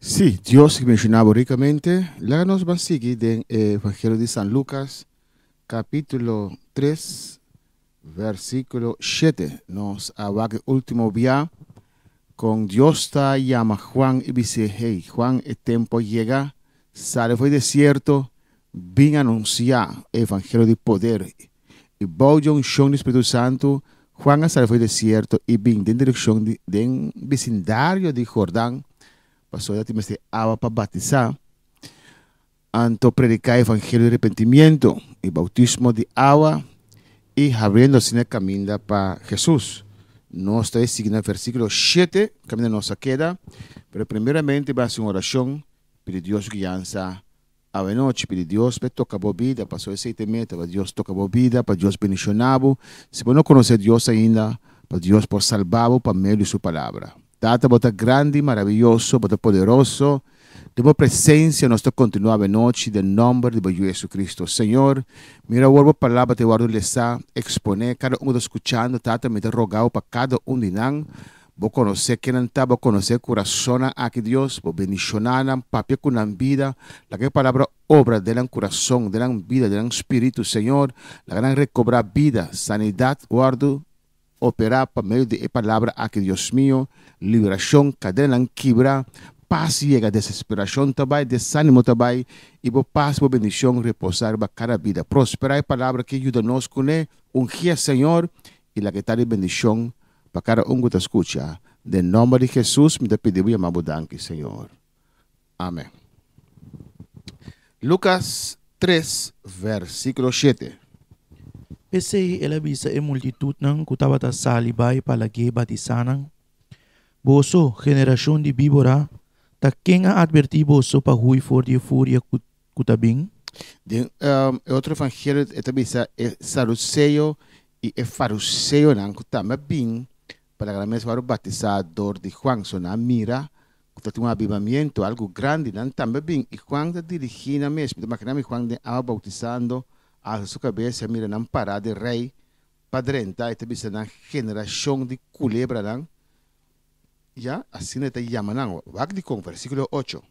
Sí, Dios bendishoná bo rikamente. Laga nos ban sigui den e Evangelio di San Lucas, kapítulo 3, versíkulo 7. Nos a wak e último bia kon Dios ta yama Juan i bis'é, Hey, Juan, e tempu a yega, sali for di desierto, bin anunsiá e Evangelio di poder. I bou di unshon di Spiritu Santu, Juan a sali for di desierto i bin den direkshon di den bisindario di Jordan, pasobra tin mester awa pa batisá. Anto prediká e evangelio di repentimiento i boutismo di awa i habriendo asina e kaminda pa Hesus. Nos ta e sigui na versíkulo shete kaminda nos a keda, pero primeramente bai hasi un orashon, pidi Dios guiansa Awenochi pidi Dios pa e toka bo bida, pasobra esei ta e meta, pa Dios toka bo bida, pa Dios bendishoná bo. Si bo no konosé Dios ainda, pa Dios por salbá bo pa medio di Su Palabra. Tata, bo ta grandi, maraviyoso, bo ta poderoso. Den bo presensia nos ta kontinuá awenochi den nòmber di bo Yu Jesucristo. Señor, mira awor bo Palabra ta e wòrdu lesá, eksponé, kada un ku ta skuchando, Tata, mi ta roga bo pa kada un di nan, Bo konosé ken nan ta, bo konosé kurasonnan aki, Dios. Bo bendishoná nan, papia ku nan bida. Laga e palabra obra den nan kurason, den nan bida, den nan spiritu, Señor. Laga nan rekobrá bida, sanidat wòrdu operá pa medio di e palabra aki, Dios mio. Liberashon, kadenanan kibra, pas yega, desesperashon ta bai, desánimo ta bai, i bo pas, bo bendishon reposá riba kada bida. Prosperá e palabra aki, yuda nos kuné, ungié, Señor, i laga e ta di bendishon Pa kada un ku ta skucha, den nòmber di Hesus mi ta pidi bo yama bo danki, Señor. Amen. Lukas 3, versíkulo 7. P'esei el a bisa e multitutnan ku tabata sali bai pa lag'é batisá nan, Boso, generashon di bíbora, ta ken a atvertí boso pa hui for di e furia ku ta bin? Den e otro evangelio e ta bisa e saduseo I e faruseonan ku tambe a bin pa laga nan mes wòrdu batisá dor di Juan, so nan a mira ku ta tin un abibamiento, algu grandi, nan tambe a bin, i Juan ta dirigí nan mes. Mi ta imaginá mi Juan den awa boutisando, alsa su kabes i a mira nan pará den rei pa drenta, i ta bisa nan, Generashon di kulebranan, ya, asina e ta yama nan. Wak dikon, versíkulo ocho.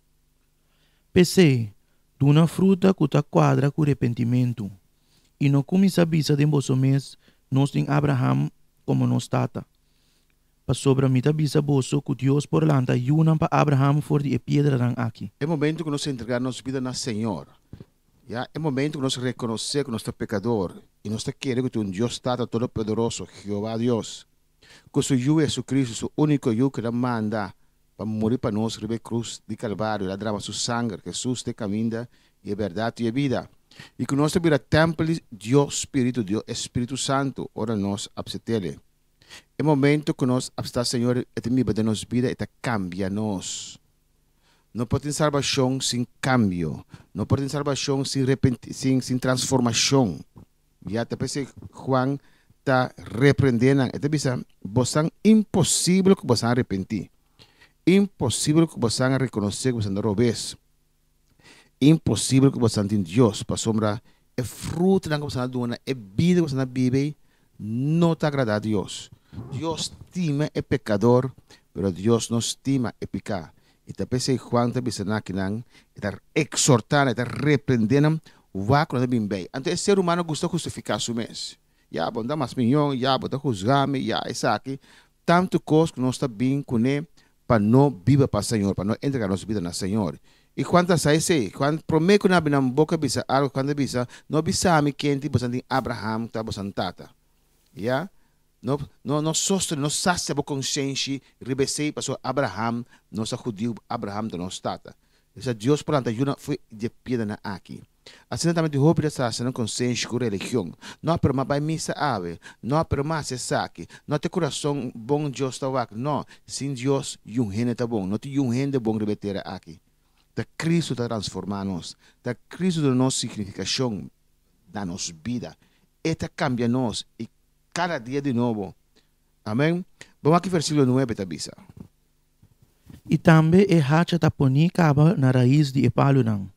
P'esei, duna fruta ku ta kuadra ku repentimentu, i no kuminsá bisa den boso mes, Nos tin Abraham komo nos tata. Pasobra mi ta bisa boso ku Dios por lanta yunan pa Abraham for di e piedranan aki. E momento ku nos entregá nos bida na Señor, ya, e momento ku nos rekonosé ku nos ta pekador i nos ta kere ku tin un Dios Tata Todopoderoso, Jehová Dios, ku su Yu Jesucristo, su úniko Yu ku el a manda pa muri pa nos riba e krus di Kalvario, el a drama su sanger, Hesus ta e kaminda i e bèrdat i e bida. I ku nos ta bira tèmpel di Dios Spiritu, Dios e Spiritu Santu, ora nos apset'El. E momento ku nos apseta Señor, E ta biba den nos bida, E ta kambia nos. No por tin salbashon sin kambio, no por tin salbashon sin sin sin transformashon. Ya ta p'esei Juan ta reprendé nan. E ta bisa, Bosan imposibel ku bosan arepentí. Imposibel ku bosan a rekonosé ku bosan ta robes. Imposibel ku bosan tin Dios, pasobra e frutanan ku bosan a duna, e bida ku bosan a biba ei, no ta agradá Dios. Dios stima e pekador, pero Dios no stima e piká. I ta p'esei Juan ta bisa nan akinan, e ta eksortá nan, e ta reprendé nan, wak ku nan ta bin bei. Anto e ser humano gusta hustifiká su mes. Ya, bo no ta mas miñó, ya, bo ta husgá mi, ya, esaki. Tantu kos ku nos ta bin kuné pa no biba pa Señor, pa no entregá nos bida na Señor. I Juan ta sa esei. Juan, promé ku nan a bin nan boka bisa algu, Juan ta bisa, No bisa mi kenti bosan tin Abraham ta bosan tata. Ya. No, no, no sostene, no sacia bo konsenshi riba esei, pasobra Abraham nos ta hudiu, Abraham ta nos tata. Esei Dios por lanta yunan fo'i di e piedranan aki. Asina tambe tin hopi ta sacia nan konsenshi ku religion. No, pero m'a bai misa awe. No, pero m'a hasi esaki. No ta e kurason bon Dios ta wak. No, sin Dios yun hende ta bon. No tin yun hende bon riba e tera aki. Ta Cristo ta transforma nos. Ta Cristo duna nos signifikashon na nos bida. E ta kambia nos i kada dia di nobo. Amen. Bon aki versikulo nuebe ta bisa. I tambe e hacha ta poní kaba na rais di e palunan.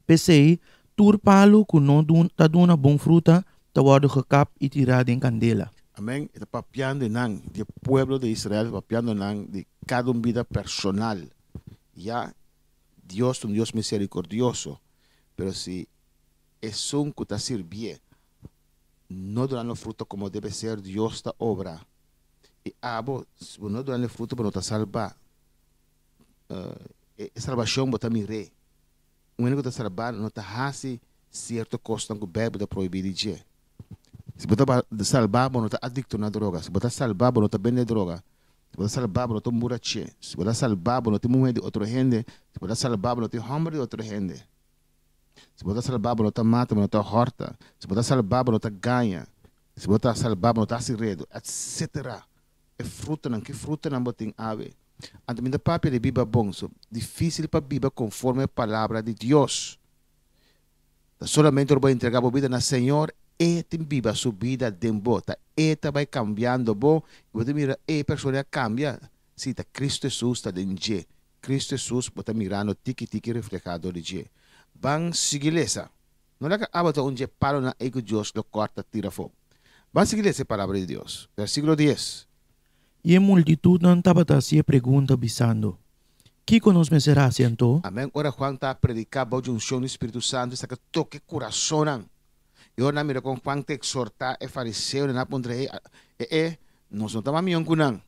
P'esei, tur palu ku no ta duna bon fruta ta wòrdu gekap i tirá den kandela. Amen. E ta papiando di nan, di e pueblo di Israel, ta papiando nan di kada un bida personal. Ya. Dios ta un Dios miserikordioso, pero si esun ku ta sirbié no duna fruta komo debe ser, Dios ta obra. I abo, si bo no duna fruta, bo no ta salbá. E salbashon bo ta mir'é. Un hende ku ta salbá no ta hasi sierto kosnan ku Beibel ta prohibí di dje. Si bo ta salbá, bo no ta adikto na droga. Si bo ta salbá, bo no ta bende droga. Si bo ta salbá, bo no ta un buraché. Si bo ta salbá, bo no tin muhé di otro hende. Si bo ta salbá, bo no tin hòmber di otro hende. Si bo ta salbá, bo no ta mata, bo no ta hòrta. Si bo ta salbá, bo no ta gaña. Si bo ta salbá, bo no ta hasi redu, etsetera. E frutanan, ki frutanan bo tin awe? Anto mi ta papia di biba bon, so difísil pa biba konforme e palabra di Dios. Ta solamente ora bo entregá bo bida na Señor, E tin biba Su bida den bo. Ta E ta bai kambiando bo i bo ta mira e persona a kambia. Sí, ta Kristu Hesus ta den dje. Kristu Hesus bo ta mirando tiki tiki reflehá dor di dje. Ban sigui lesa. No laga abo ta un dje palonan ei ku Dios lo kòrta tira afó. Ban sigui lesa e Palabra di Dios. Versíkulo dies. I e multitutnan tabata hasi e pregunta, bisando, Kiko nos mester hasi anto? Amèn. Ora Juan ta prediká bou di unshon di Spiritu Santu, esaki a toka e kurasonnan. I ora nan mira kon Juan ta eksortá e fariseonan, nan a puntra, E, e, nos no ta mas mihó ku nan.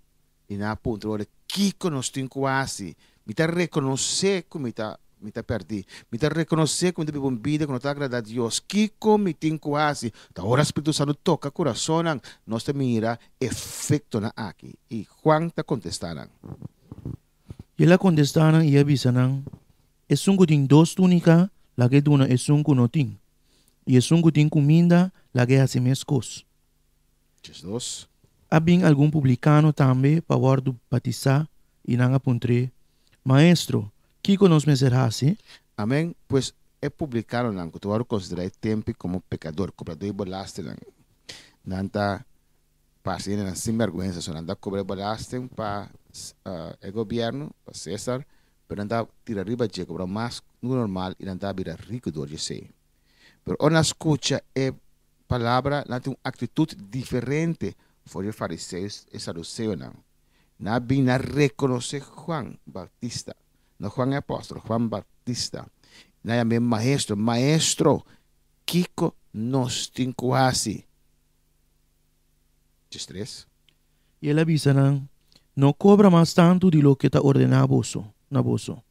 I nan a puntra ora, Kiko nos tin ku hasi? Mi ta rekonosé ku mi ta mi ta pèrdí. Mi ta rekonosé ku mi ta biba un bida ku no ta agradá Dios. Kiko mi tin ku hasi? Ta ora Spiritu Santu toka kurasonnan, nos ta mira efektonan aki. I Juan ta kontestá nan. I el a kontestá nan i a bisa nan, Esun ku tin dos túnika, laga e duna esun ku no tin, i esun ku tin kuminda, laga e hasi meskos. 12. A bin algun publikano tambe pa wòrdu batisá i nan a puntr'é, Maestro, kiko nos mester hasi? Amen. Pues, e publikanonan ku ta wòrdu konsiderá e tempi komo pekador, kobradó di belastingnan, nan ta parse hendenan sinbèrgwensa. So, nan ta kobra e belasting pa e gobièrnu, pa Sésar, pero nan ta tira riba dje, kobra mas ku normal i nan ta bira riku dor di esei. Pero ora nan skucha e palabra, nan tin un aktitut diferente for di e fariseos i saduseonan. Nan a bin na rekonosé Juan Bautista, no Juan e apòstel, Juan Bautista. Nan a yam'é maestro. Maestro, kiko nos tin ku hasi? 13. I el a bisa nan, No kobra mas tantu di loke ta ordená boso na boso.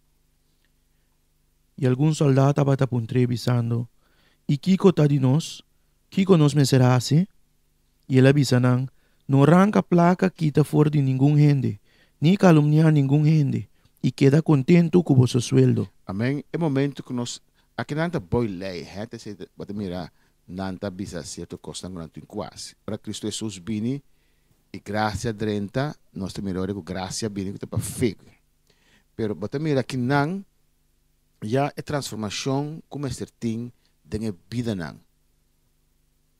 I algun sòldá tabata puntr'é, bisando, I kiko ta di nos? Kiko nos mester hasi? I el a bisa nan, No ranka plaka kita for di ningun hende, ni kalumniá ningun hende, i keda kontentu ku boso sueldo. Amen. E momento ku nos aki nan ta boi lei, hende si bo ta mira nan ta bisa sierto kosnan ku nan tin ku hasi. Ora Kristu Hesus bini i grasia drenta, nos ta mira ora ku grasia bini ku ta pa fe. Pero bo ta mira ki nan ya e transformashon ku mester tin den e bidanan.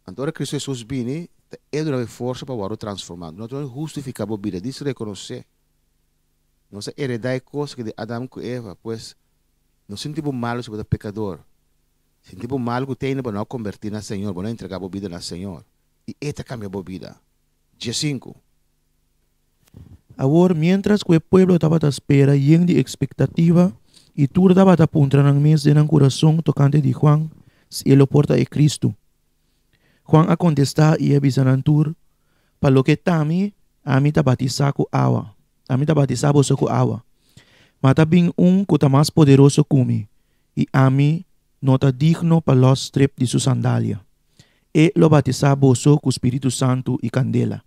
Anto ora Kristu Hesus bini, ta E duna bo e forsa pa wòrdu transformá. No ta hustifiká bo bida, dis rekonosé. Nos a heredá e kos aki di Adam ku Eva, pues no sinti bo malu si bo ta pekador. Sinti bo malu ku te ainda bo no a kombertí na Señor, bo no a entregá bo bida na Señor. I E ta kambia bo bida. 15. Awor, miéntras ku e pueblo tabata spera yen di ekspektativa i tur tabata puntra nan mes den nan kurason tokante di Juan si e lo por ta e Kristu, Juan a kontestá i a bisa nan tur, Pa loke ta mi, ami ta batisá ku awa, ami ta batisá boso ku awa, ma ta bin un ku ta mas poderoso ku mi, i ami no ta digno pa lòs strep di su sandalia. E lo batisá boso ku spiritu santu i kandela.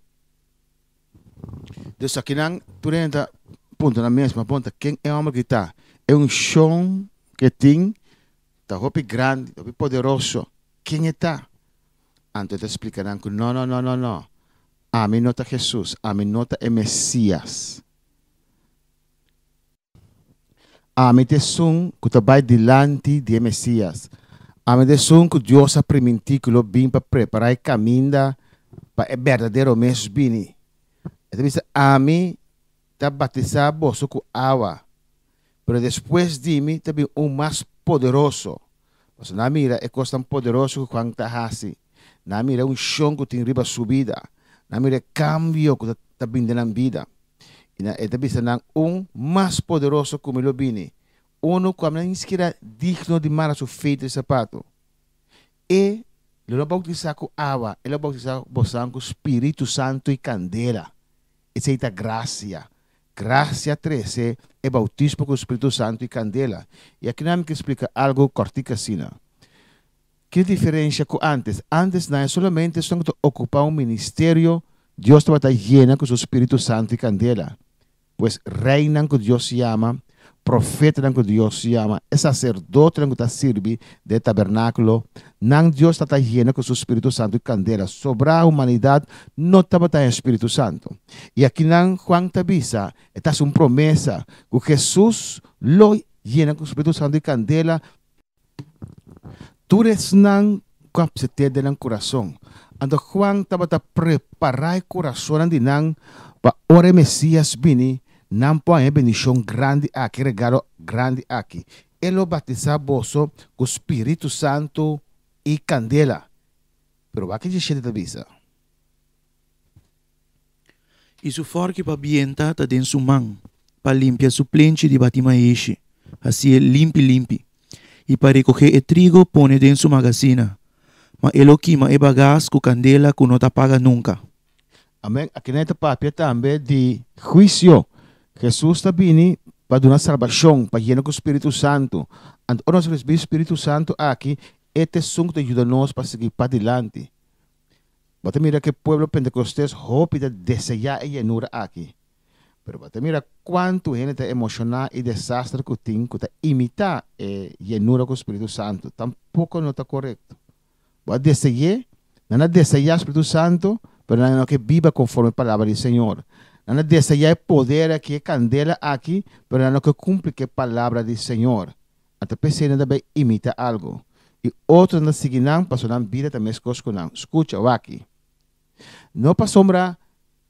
Dus akinan tur hende ta puntra nan mes, ma bon ta ken e hòmber aki ta? E unshon ku e tin ta hopi grandi, hopi poderoso. Ken e ta? Anto e ta splika nan ku no, no, no, no, no, ami no ta Hesus, ami no ta e Mesias. Ami ta esun ku ta bai dilanti di e Mesias. Ami ta esun ku Dios a primintí ku lo bin pa prepará e kaminda pa e berdadero mes bini. E ta bisa, Ami ta batisá boso ku awa, pero despues di mi ta bin un mas poderoso. Pasobra nan a mira e kosnan poderoso ku Juan ta hasi. Nan a mira e unshon ku tin riba su bida. Nan a mira e kambio ku ta bin den nan bida. I nan e ta bisa nan, Un mas poderoso ku mi lo bini. Uno ku ami no ni sikiera digno di mara su feita di sapato. E lo no bautisá ku awa, e lo bautisá bosan ku Spiritu Santu i kandela. Esei ta grasia. Grasia trese e bautismo ku Spiritu Santu i kandela. I akinan mi ke splika algu kòrtik asina. Ki diferensha ku ántes? Ántes nan e solamente esun ku ta okupá un ministerio Dios tabata yena ku su Spiritu Santu i kandela. Pues reinan ku Dios yama, profetanan ku Dios yama, e saserdotenan ku ta sirbi den e tabernákulo, nan Dios tabata yena ku su spiritu santu i kandela. Sobrá humanidat no tabata haña spiritu santu. I akinan Juan ta bisa, e ta hasi un promesa, ku Hesus lo yena ku spiritu santu i kandela Tur esnan ku a pseté den nan kurason. Anto Juan tabata prepará e kurasonnan di nan pa ora e Mesías bini, nan por haña e bendishon grandi aki, e regalo grandi aki. E lo batisá boso ku spiritu santu i kandela. Pero wak e 17 ta bisa. I su fòrki pa bienta ta den su man, pa limpia su plenchi di bati maishi, hasié limpi limpi, i pa rekohé e trigo pone den su magasina, ma e lo kima e bagas ku kandela ku no ta paga nunka. Amen. Akinan e ta papia tambe di huisio. Hesus ta bini pa duna salbashon, pa yena ku Spiritu Santu. Anto ora nos risibí Spiritu Santu aki, e ta esun ku ta yuda nos pa sigui padilanti. Bo ta mira ku e pueblo Pentecostes hopi ta deseá e yenura aki. Pero bo ta mira kuantu hende ta emoshoná i desaster ku tin ku ta imitá e yenura ku Spiritu Santu. Tampoko no ta korekto. Bo a dese'é, nan a deseá Spiritu Santu, pero nan no ke biba konforme palabra di Señor. Nan a deseá e poder aki, e kandela aki, pero nan no ke kumpli ku e palabra di Señor. Nan ta p'esei nan ta bai imita algu, i otronan ta sigui nan pasobra nan bida ta meskos ku nan. Skucha, wak-i. No pasobra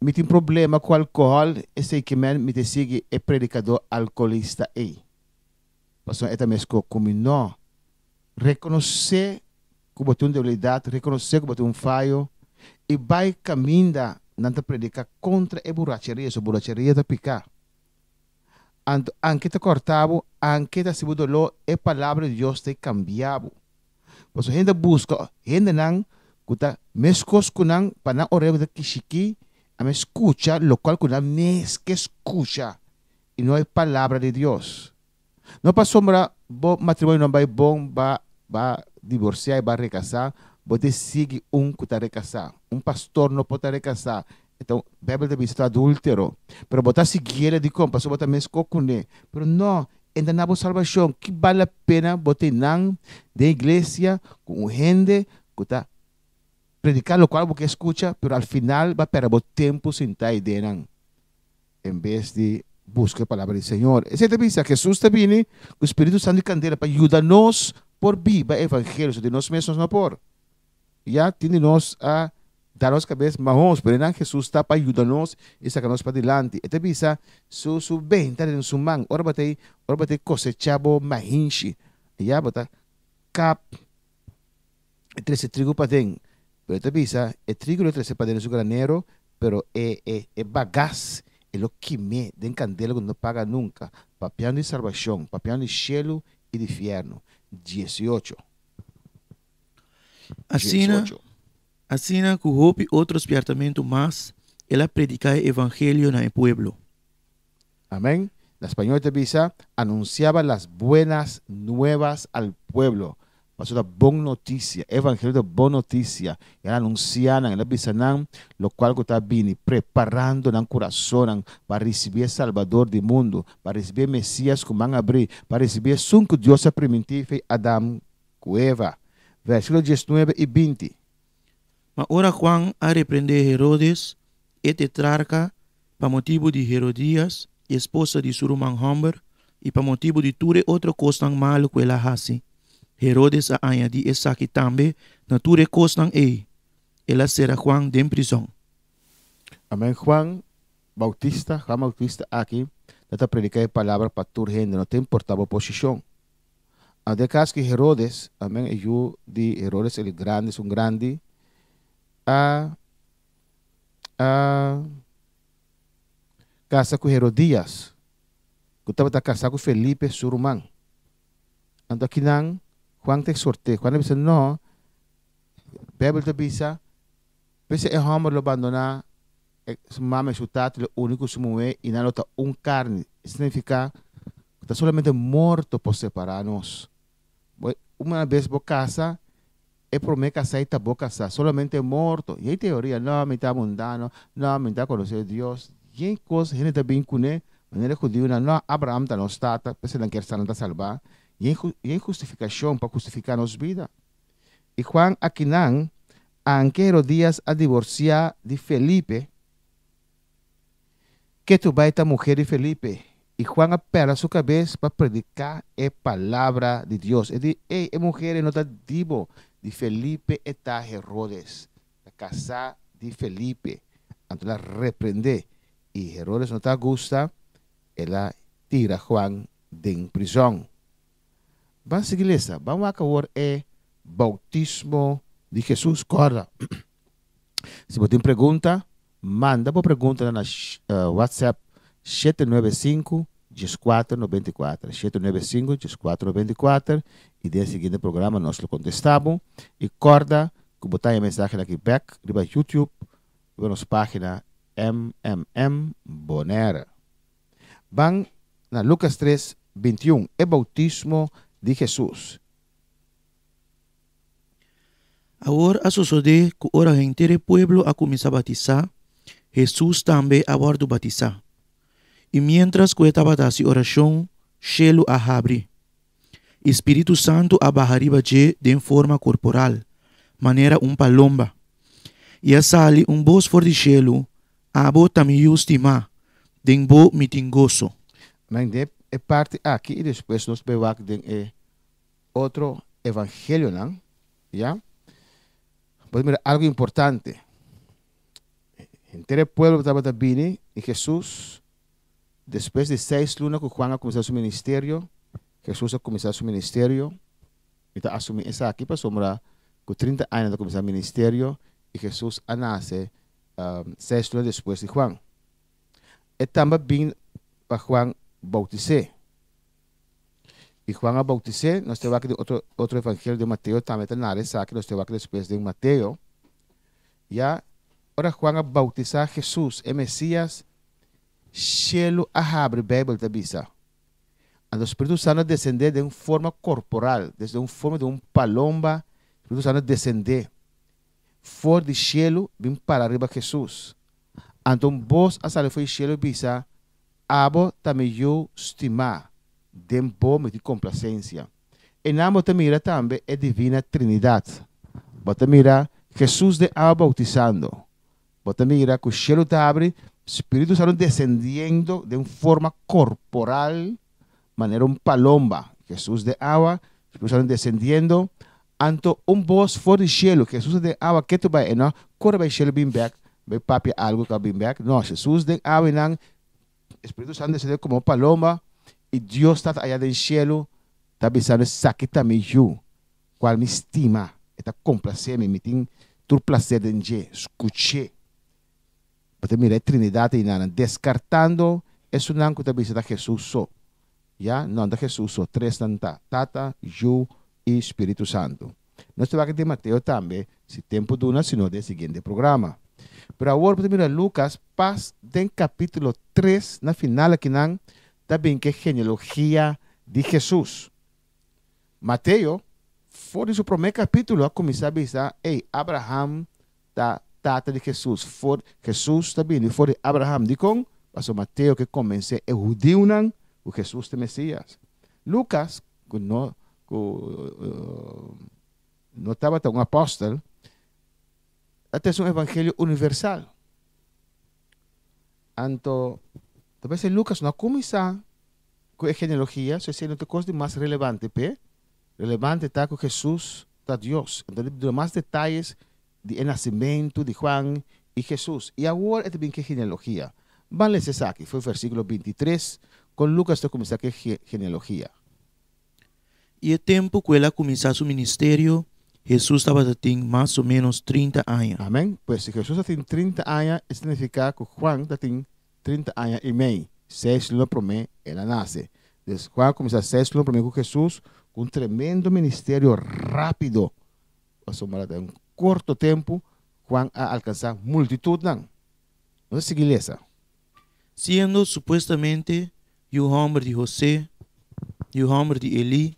mi tin problema ku alkohòl, esei ke men mi ta sigui e predikadó alkoholista ei. Pasobra e ta meskos ku mi. No. Rekonosé ku bo tin un debilidat, rekonosé ku bo tin un fayo, i bai kaminda nan ta prediká kontra e buracheria, so buracheria ta piká. Anto anke ta kòrta bo, anke ta hasi bo doló, e Palabra di Dios ta kambia bo. Pasobra hende ta buska hendenan ku ta meskos ku nan pa nan orea ku ta kishikí, a mes skucha lokual ku nan mes ke skucha i no e Palabra di Dios. No pasobra bo matrimonio no bai bon ba ba divorsiá i ba rekasá, bo ta sigui un ku ta rekasá. Un pastor no por ta rekasá, e ta un, Beibel ta bisa ta adúltero. Pero bo ta siguiel dikon? Pasobra bo ta meskó kuné. Pero no, e ta na bo salbashon. Ki bal la pena bo ta einan den iglesia ku un hende ku ta prediká lokual bo ke skucha, pero al final bo a pèrdè bo tempu sintá ei den nan? En bes di buska e palabra di Señor. Esei ta bisa, Hesus ta bini ku Spiritu Santu di kandela pa yuda nos por biba e evangelio, so di nos mes nos no por. Ya tin di nos a da nos kabes mahos, pero enan Hesus ta pa yuda nos i saka nos padilanti. E ta bisa, su su benta den su man, ora bo ta ora bo ta kosecha bo mahinshi, ya bo ta kap e trese trigo paden, pero e ta bisa, e trigo lo trese paden den su granero, pero e e e bagas e lo kim'é den kandela ku no ta paga nunka, papiando di salbashon, papiando di shelu i di fièrnu. Diesiocho. Asina, Diesocho. asina ku hopi otro spièrtamentu mas, el a prediká e evangelio na e pueblo. Amén. Na spañol ta bisa, Anunciaba las buenas nuevas al pueblo. Pasobra ta bon noticia. E evangelio ta bon noticia. El a anuncia nan, el a bisa nan locual cu ta bini, preparando nan curasonnan pa ricibi e Salbador di mundo, pa ricibi e Mesias cu man abri, pa ricibi esun cu Dios a priminti fe Adam cu Eva. Versiculo diesnuebe y binti. Ma ora Juan a reprendé Herodes, e tetrarka, pa motibu di Herodias, esposa di su ruman hòmber, i pa motibu di tur e otro kosnan malu ku el a hasi, Herodes a añadí esaki tambe na tur e kosnan ei, el a sera Juan den prizòn. Amen. Juan Bautista, Juan Bautista aki ta ta prediká e palabra pa tur hende, no ta importá bo posishon. Anto e kas ku Herodes, amen, e yu di Herodes el Grandi, esun grandi, a a kasa ku Herodias, ku tabata kasá ku Felipe, su ruman. Anto akinan Juan ta exhort'é. Juan a bisa, No, Bijbel ta bisa, P'esei e hòmber lo bandoná su mama i su tata i lo uni ku su muhé i nan lo ta un karni. Esei signifiká ku ta solamente morto por separá nos. Bo, una bes bo kasa, e promé kasá ei ta bo kasá, solamente morto. I ei teoria, no, mi ta mundano, no, mi ta konosé Dios. Yen kos hende ta bin kuné, manera e hudiunan, no, Abraham ta nos tata, p'esei nan kier sa nan ta salbá. Yen yen hustifikashon pa hustifiká nos bida. I Juan akinan, anke Herodías a divorsiá di Felipe, ketu bai ta muher di Felipe, i Juan a pèrdè su kabes pa prediká e palabra di Dios. E di, Ey, e muher ei no ta di bo, di Felipe e ta Herodes, ta kasá di Felipe. Anto el a reprendé, i Herodes no ta gusta, el a tira Juan den prizòn. Ban sigui lesa, ban wak awor e boutismo di Hesus. Kòrda, si bo tin pregunta, manda bo preguntanan na WhatsApp 795 1494, 795 1494, i den e siguiente programa nos lo kontestá bo. I kòrda ku bo ta haña mensahenan aki bèk riba YouTube, riba nos página MMM Bonaire. Ban na Lucas 3, 21, e boutismo di Hesus. Awor a sosodé ku ora henter e pueblo a kuminsá batisá, Hesus tambe a wòrdu batisá. I miéntras ku e tabata hasi orashon, shelu a habri, i Spiritu Santu a baha riba dje den forma korporal, manera un palomba. I a sali un bos for di shelu, Abo ta mi Yu stimá, den bo mi tin goso. Amén. Den e parti aki i despues nos bai wak den e otro evangelionan, ya. Bo ta mira algu importante. Henter e pueblo tabata bini i Hesus, despues di seis luna ku Juan a kuminsá su ministerio, Hesus a kuminsá su ministerio. Mi ta asumí esaki pasobra ku 30 aña nan ta kuminsá ministerio i Hesus a nase seis luna despues di Juan. E tamba bin pa Juan bautis'é. I Juan a bautis'é, nos ta wak den otro otro evangelio den Mateo tambe ta nara esaki, nos ta wak despues den Mateo. Ya, ora Juan a bautisá Hesus, e Mesias, shelu a habri, Beibel ta bisa. Anto Spiritu Santu a desendé den forma korporal, desde un forma di un palomba, Spiritu Santu a desendé. For di shelu bin para riba Hesus. Anto un bos a sali for di shelu i bisa, Abo ta mi Yu stimá, den bo mi tin komplasensia. Einan bo ta mira tambe e Divina Trinidat. Bo ta mira Hesus den awa boutisando. Bo ta mira ku shelu ta habri, Spiritu Santu desendiendo den forma korporal manera un palomba. Hesus den awa, Spiritu Santu desendiendo. Anto un bos for di shelu, Hesus ta den awa ketu bai, e no kore bai shelu bin bek, bai papia algu ka bin bek. No, Hesus den awa einan, Spiritu Santu desende komo palomba, i Dios Tata aya den shelu ta bisando, Esaki ta mi Yu, kual mi stima, e ta komplase mi, mi tin tur plaser den dje, skuch'é. Bo ta mira e Trinidat einanan, deskartando esunnan ku ta bisa ta Hesus so. Ya, no ta Hesus so, tresnan ta, Tata, Yu i Spiritu Santu. Nos ta wak den Mateo tambe, si tempu duna, si no den siguiente programa. Pero awor bo ta mira Lukas pas den kapítulo tres, na final akinan ta bin ku e genealogia di Hesus. Mateo, for di su promé kapítulo a kuminsá bisa, Ey, Abraham ta tata di Hesus, for Hesus ta bini for di Abraham. Dikon? Pasobra Mateo ke kombensé e hudiunan ku Hesus ta e Mesias. Lukas, ku no ku no tabata un apòstel, a trese un evangelio universal. Anto, ta parse Lukas no a kuminsá ku e genealogia, so esei no ta kos di mas relevante p'e. Relevante ta ku Hesus ta Dios. Anto e duna mas detayes di e nasimentu di Juan i Hesus. I awor e ta bin ku e genealogia. Ban lesa esaki for versíkulo 23, kon Lukas ta kuminsá ku e genealogia. I e tempu ku el a kuminsá su ministerio, Hesus tabata tin mas o ménos 30 aña. Amèn. Pues si Hesus a tin 30 aña, e signifiká ku Juan ta tin 30 aña i mei, seis luna promé el a nase. Des Juan a kuminsá seis luna promé ku Hesus. Un tremendo ministerio rápido. Pasobra den korto tempu Juan a alkansá multitutnan. Nos a sigui lesa. Siendo supuestamente yu hòmber di Hosé, yu hòmber di Elí,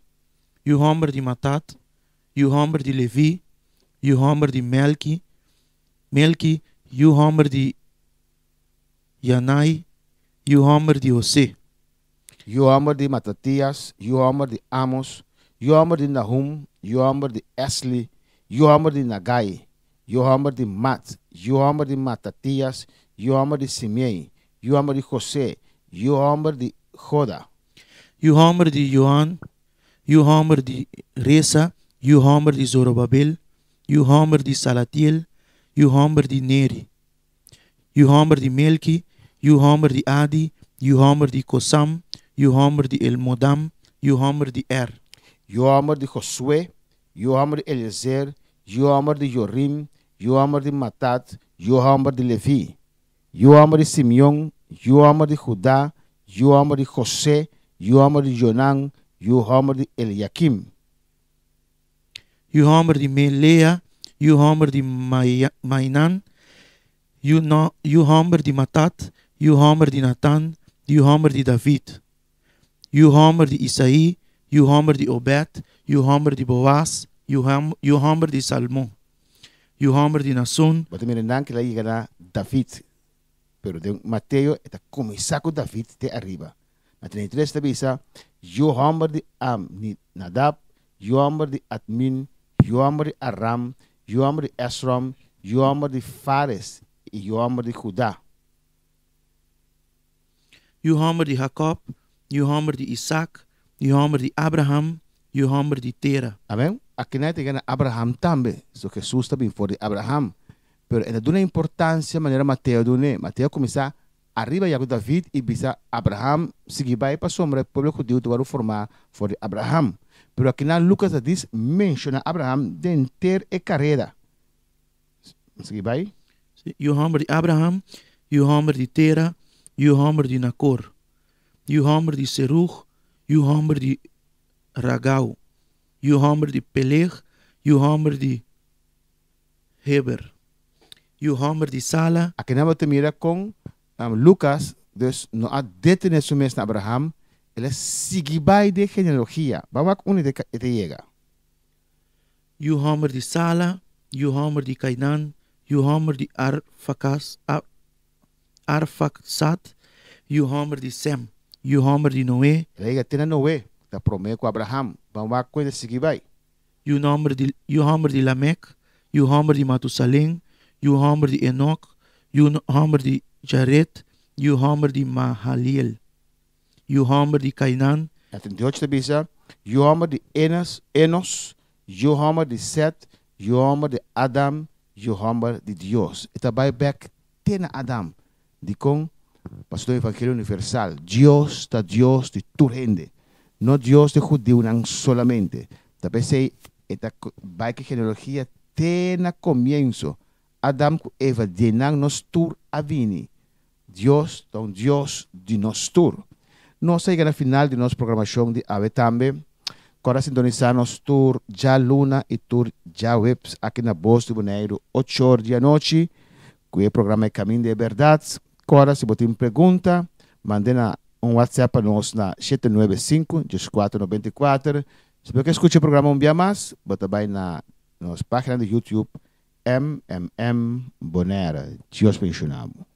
yu hòmber di Matat, yu hòmber di Leví, yu hòmber di Melki, Melki, yu hòmber di Janai, yu hòmber di Hosé. Yu hòmber di Matatias, yu hòmber di Amos, yu hòmber di Nahum, yu hòmber di Esli, yu hòmber di Nagai, yu hòmber di Mat, yu hòmber di Matatias, yu hòmber di Simei, yu hòmber di José, yu hòmber di Joda. Yu hòmber di Joan, yu hòmber di Resa, yu hòmber di Zorobabel, yu hòmber di Salatiel, yu hòmber di Neri. Yu hòmber di Melki, yu hòmber di Adi, yu hòmber di Kosam, yu hòmber di Elmodam, yu hòmber di Er. Yu hòmber di Josué, yu hòmber di Eliezer, yu hòmber di Jorim, yu hòmber di Matat, yu hòmber di Leví. Yu hòmber di Simeon, yu hòmber di Judá, yu hòmber di José, yu hòmber di Jonan, yu hòmber di Eliakim. Yu hòmber di Melea, yu hòmber di Mainan, yu yu hòmber di Matat, yu hòmber di Natan, yu hòmber di David. Yu hòmber di Isaí, yu hòmber di Obed, yu hòmber di Boaz, yu yu hòmber di Salmon, yu hòmber di Nason. Bo ta mira nan kila yega na David, pero den Mateo e ta kuminsá ku David te ariba. Na 33 ta bisa, Yu hòmber di Amninadab, yu hòmber di Admin, yu hòmber di Aram, yu hòmber di Esrom, yu hòmber di Fares i yu hòmber di Judá. Yu hòmber di Jakòb, yu hòmber di Isak, yu hòmber di Abraham, yu hòmber di Tera. Amen. Akinan e ta yega na Abraham tambe. So Hesus ta bin for di Abraham. Pero e ta duna importansia manera Mateo a dun'é. Mateo a kuminsá ariba ya ku David i bisa Abraham sigui bai pasobra e pueblo hudiu ta wòrdu formá for di Abraham. Pero akinan Lukas ta dis menshoná Abraham denter e kareda. Sigui bai. Yu hòmber di Abraham, yu hòmber di Tera, yu hòmber di Nakor, yu hòmber di Serug, yu hòmber di Ragau, yu hòmber di Peleg, yu hòmber di Heber, yu hòmber di Sala. Akinan bo ta mira kon Lukas dus no a detené su mes na Abraham, el a sigui bai den genealogia. Ban wak unda e ta yega. Yu hòmber di Sala, yu hòmber di Kainan, yu hòmber di Arfakas, Arfaksad, yu hòmber di Sem, yu hòmber di Noe. El a yega te na Noe, ta promé ku Abraham. Ban wak ku e ta sigui bai. Yu nòmber di, yu hòmber di Lamek, yu hòmber di Matusalen, yu hòmber di Enok, yu hòmber di Jared, yu hòmber di Mahaliel, yu hòmber di Kainan. Na 38 ta bisa, Yu hòmber di Enos, Enos, yu hòmber di Sèt, yu hòmber di Adam, yu hòmber di Dios. E ta bai bèk te na Adam. Dikon? Pasobra e evangelio universal. Dios ta Dios di tur hende, no Dios di hudiunan solamente. Ta p'esei e ta bai ku e genealogia te na komienso. Adam ku Eva, di nan nos tur a bini. Dios ta un Dios di nos tur. Nos a yega na final di nos programashon di awe tambe. Kòrda sintonisá nos tur djaluna i tur djaweps aki na Bos di Boneiru ocho or di anochi ku e programa E Kaminda e Bèrdat. Kòrda si bo tin pregunta mand'é na un WhatsApp pa nos na 795 14 94. Si bo ke skucha e programa un bia mas bo ta bai na nos página di YouTube MMM Bonaire. Dios bendishoná bo.